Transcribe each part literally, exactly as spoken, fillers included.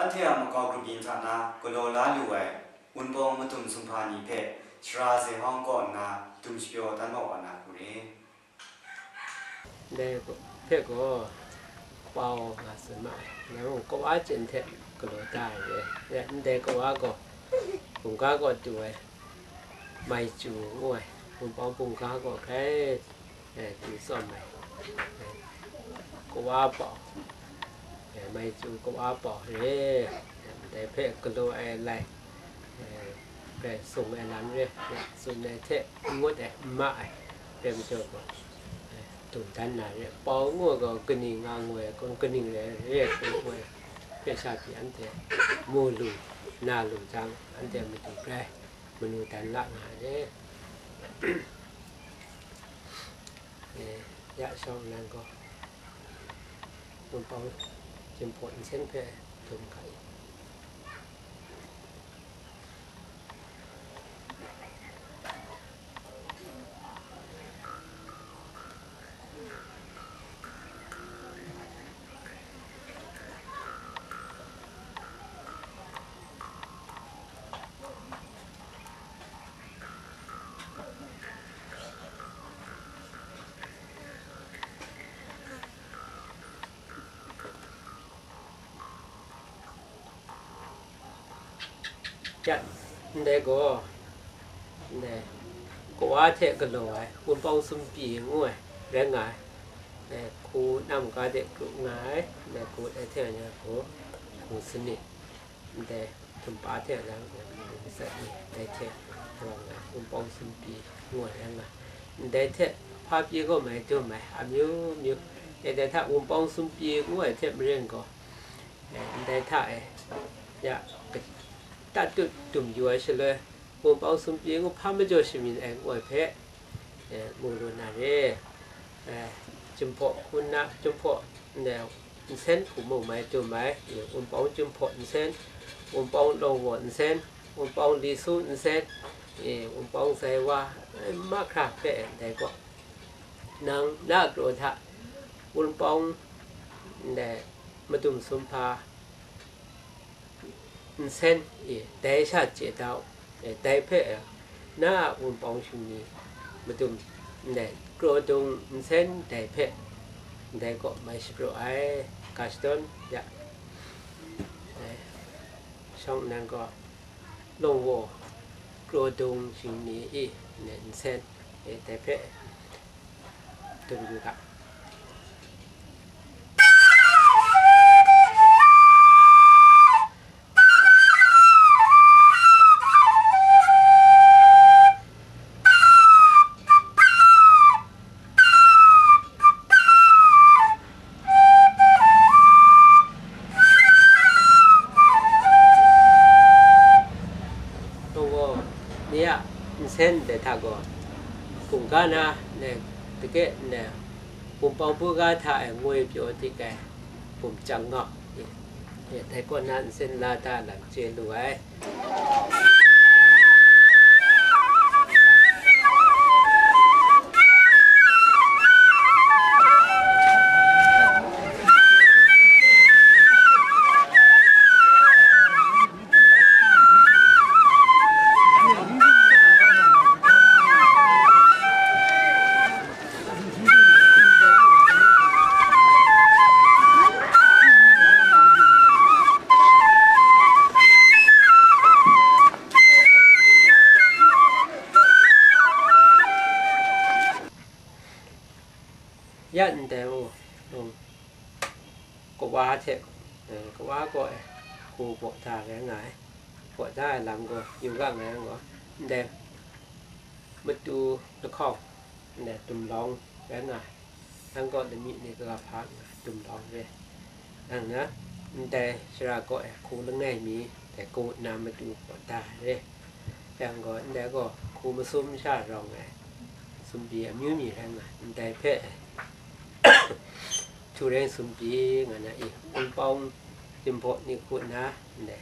Anhte a makau grup yin hta na galaw la lu ai Wunpawng madum sumhpa ni hpe Sara Zehawng kaw nna dum shapyaw dan maw wa na hku re. Ndai hpe gaw, pau nga tsun ma ai, nang mung kawa chyen hte galaw da ai re. Ndai kawa gaw, bungga kaw du ai, Mai Chu ngu ai, Wunpawng bungga kaw grai, eh, du tsawm ai, eh, kawa pau, eh, Mai Chu kawa pau re, eh, ndai hpe galaw ai lai, eh, grai sung ai lam re, eh, tsun ai hte n ngut ai, n ma ai, rai majaw gaw, eh, dum dan na re, pau ngu ai gaw kaning nga ngu ai, kun kaning rai, rai hku ngu ai, hpe sha pyi anhte mu lu, na lu jang, anhte madu grai manu dan la nga ai. Eh, ya shawng nnan gaw, Wunpawng Jinghpaw nsen hpe dum ga i. Ya, ndai gaw, ndai, kawa hte galaw ai, Wunpawng Sumpi ngu ai, rai nga ai. Ndai, hku nam ga de kru nga ai, ndai, hku dai hte ai ni hku, hku sanit, ndai, htumpa hte ai ni, hku matsat ni, dai hte rawng ai, Wunpawng Sumpi ngu ai, rai nga ai. Ndai hte, hpa pyi gaw mai dum ai, amyu myu, e, dai hta Wunpawng Sumpi ngu ai hte maren gaw, eh, ndai hta e, ya, ka-, tatut dum yu ai shaloi, Wunpawng Sumpi ngu hpa majaw shamyin ai ngu ai hpe, eh, mu lu na re. Eh, Jinghpaw hku na, Jinghpaw, ne, nsen hku mung mai dum ai, eh, Wunpawng Jinghpaw nsen, Wunpawng Lawngwaw nsen, Wunpawng Li Su nsen, eh, Wunpawng Zai Wa, eh, mahkra hpe ndai gaw, nang na a kraw hta Wunpawng, ne, madum sumhpa nsen, e, dai sha chye da u, e, dai hpe, e, na a Wunpawng shingni madum, ndai, kraw dung nsen dai hpe, ndai kaw mai shapraw ai, ga shadawn ya, e, shawng nnan gaw, Lawngwaw, kraw dung shingni i, ndai nsen, e, dai hpe, dum yu ga. Lawngwaw ni a nsen dai hta gaw, hkungga na, ne, dake, ne, Wunpawng buga hta e ngoi pyaw dik ai bum chyang ngau, e, e, dai kaw na nsen la da lam chye lu ai. Ya ndai u, um, kawa hte, eh, kawa kaw e, hku baw da rai nga ai. Baw da ai lam gaw, yu ga ngai gaw, ndai matu lahkawng, ndai dumlawng rai nga ai. Yang gaw lami ni kaga hpa nna dumlawng re. Yang na, ndai shara kaw e hku langai mi, dai kaw na matu baw da ai re. Yang gaw, ndai gaw hku masum sha rawng ai, sumbi amyu mi rai nga ai, ndai hpe Htu Reng sumbi nga na i, Wunpawng Jinghpaw ni hku nna, ndai,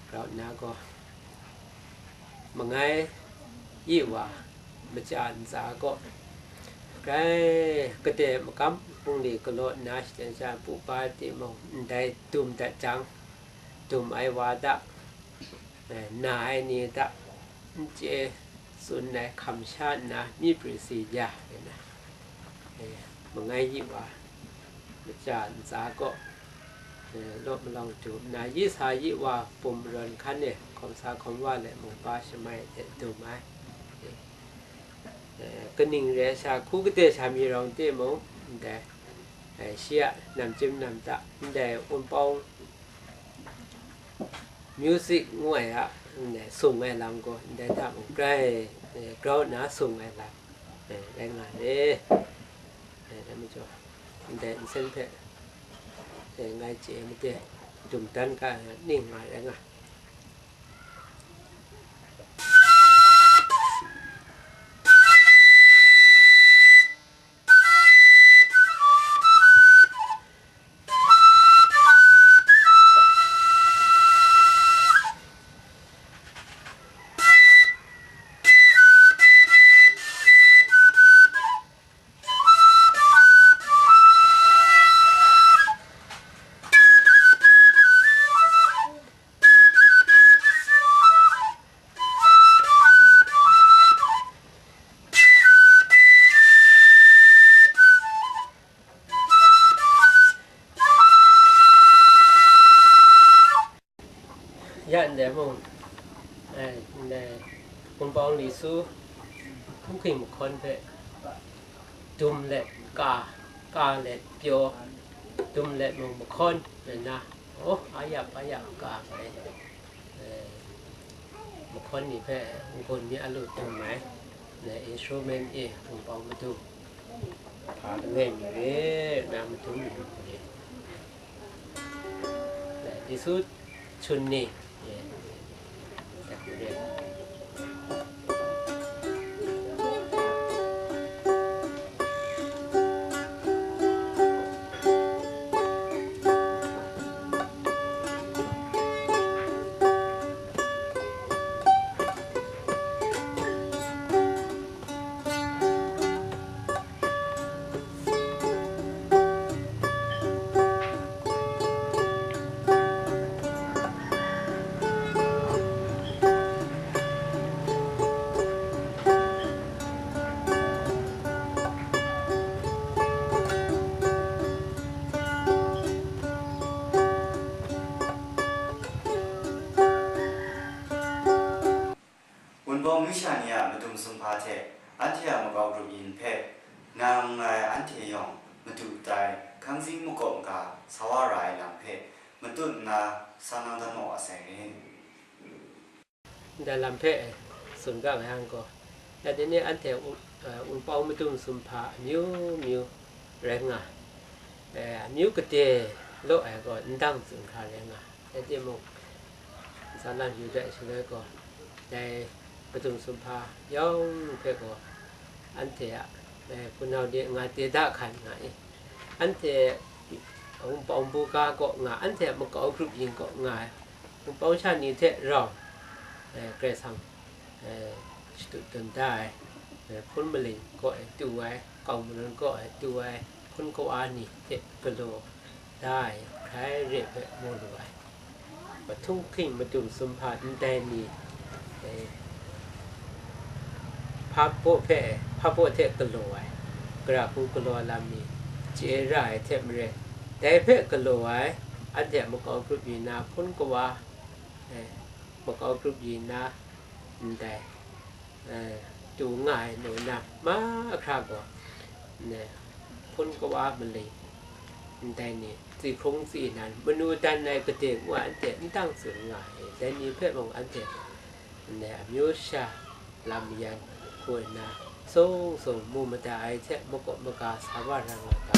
grau nna gaw, mangai yi wa, maja ntsa gaw, grai kade magam hpung ni galaw nna shaten sha pu pa timung, ndai dum dat jang, dum ai wa da, eh, na ai ni da, n chye tsun ai hkam sha nna, myi prisi ya, eh, mangai yi wa, maja ntsa kaw, eh, law malawng du nna, yi sa yi wa pum rawn hkan e hkawm sa hkawm wa let mung pa shamai de dum ai. Eh, kaning re ai sha, hku kade sha mi rawng timung, ndai, eh, shi a namchyum namda, ndai wunpawng music ngu ai a, ndai sung ai lam gaw, ndai hta mung grai, eh, grau nna sung ai lam, eh, rai nga re. Eh, dai majaw, ndai nsen hpe, eh, ngai chye made, dum dan ga ai ning nga rai nga. Ya ndai mung, ai, ndai, wunpawng li su, hku hking mahkawn hpe, dum let ka, ka let pyaw, dum let mung mahkawn, nna, oh, a yap, a yap, ka, ngai, eh, mahkawn ni hpe n-gun mi a lu dum ai, ndai instrument e wunpawng madung, hpa langai mi re, na madung mi re. Dai, Yesu chun ni, eh, dai, re. Wunpawng masha ni a madung sumhpa hte anhte a makau grup yin hpe nang rai anhte yawng madu tai hkangzing makawp ga sa wa ra ai lam hpe matut nna sa nang dan maw asai re. Ndai lam hpe tsun ga nga yang gaw, ya dai ni anhte wun-, eh, wunpawng madung sumhpa amyu myu rai nga, eh, amyu gade law ai gaw ndang tsun hkra rai nga. Rai timung, ntsa lam yu dat shaloi gaw, dai madung sumhpa yawng hpe gaw, anhte a, eh, hpunau de nga te da hkan nga i. Anhte wunpawng buga kaw nga, anhte a makau grup yin kaw nga ai, wunpawng sha ni hte rau, eh, Karai Kasang, eh, shadut dun da ai, eh, hpun maling kaw e tu ai, kau maran kaw e tu ai, hpun kawa ni hte galaw da ai hkrai re hpe mu lu ai. Mahtung hking madung sumhpa ndai ni, eh, hpa baw hpe, hpa baw hte galaw ai, gara hku galaw lam ni chye ra ai hte maren, dai hpe galaw ai, anhte a makau grup yin na hpun kawa, eh, makau grup yin na ndai, eh, tu nga ai nu na mahkra gaw, ne, hpun kawa maling ndai ni, tsi hkrung tsi nan, manu dan ai gade ngu ai anhte n dang tsun nga ai, dai ni hpe mung anhte, ne, amyu sha lam yan hku nna, sung sung mu mada ai hte makawp maga sa wa ra nga ga.